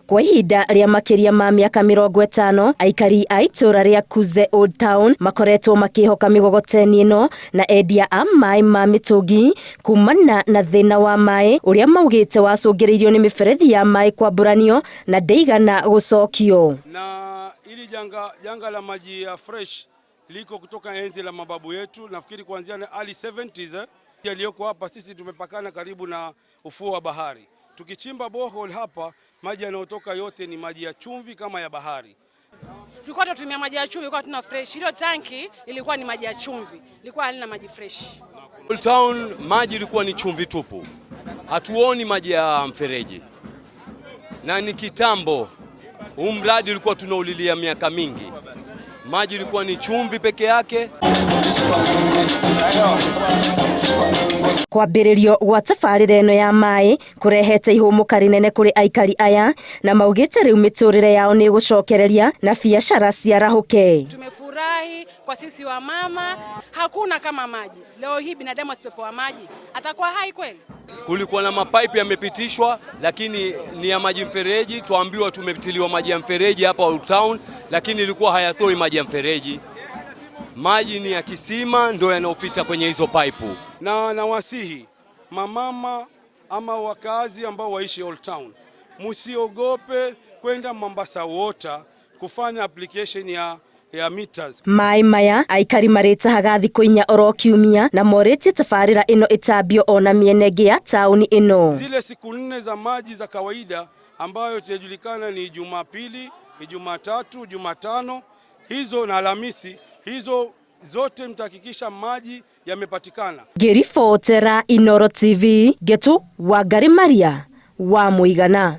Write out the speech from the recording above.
Kwa ihinda rĩa makĩria ma mĩaka 50, aikari a itũra rĩa Kuze Old Town makoretwo makĩhoka mĩgogoteni ĩno na endia a maĩ ma mĩtũngi kumana na thĩna wa maĩ ũrĩa maugĩte wacũngĩrĩirio nĩ mĩberethi ya maĩ kwambũranio na ndĩigana gũcokio. Na ili janga la maji ya fresh liko kutoka enzi la mababu yetu, nafikiri kuanzia na early 70s, yaliyoko hapa. Sisi tumepakana karibu na ufuo wa bahari. Tukichimba borehole hapa, maji yanayotoka yote ni maji ya chumvi kama ya bahari. Tulikuwa tunatumia maji ya chumvi, kwa tuna fresh. Hilo tanki ilikuwa ni maji ya chumvi, ilikuwa halina maji fresh. Old Town maji ilikuwa ni chumvi tupu, hatuoni maji ya mfereji, na ni kitambo. Huu mradi ulikuwa tunaulilia miaka mingi, maji ilikuwa ni chumvi peke yake. Kwambĩrĩrio gwa tabarĩra ĩno ya maĩ kũrehete ihũmũka rĩnene kũrĩ aikari aya na maugĩte rĩu mĩtũrĩre yao nĩ ĩgũcokereria na biacara ciarahũke. Tumefurahi kwa sisi wa mama, hakuna kama maji. Leo hii binadamu asipopewa maji atakuwa hai kweli? Kulikuwa na mapaipu yamepitishwa, lakini ni ya maji mfereji. Tuambiwa tumetiliwa maji ya mfereji hapa Old Town, lakini ilikuwa hayatoi maji ya mfereji. Maji ni ya kisima ndio yanayopita kwenye hizo paipu. Na nawasihi mamama ama wakazi ambao waishi Old Town, musiogope kwenda Mombasa Water kufanya application ya meters. Maĩ maya aikari marĩtahaga thikũ 4 oro kiumia na morĩtie tabarĩra ĩno ĩtambio ona mĩena ĩngĩ ya taũni ĩno. Zile siku 4 za maji za kawaida ambayo tunajulikana ni Jumapili, Jumatatu, Jumatano hizo na Alhamisi, hizo zote mtahakikisha maji yamepatikana. Ngĩribotera Inooro TV, Ngetu Wangari Maria wa Mũigana.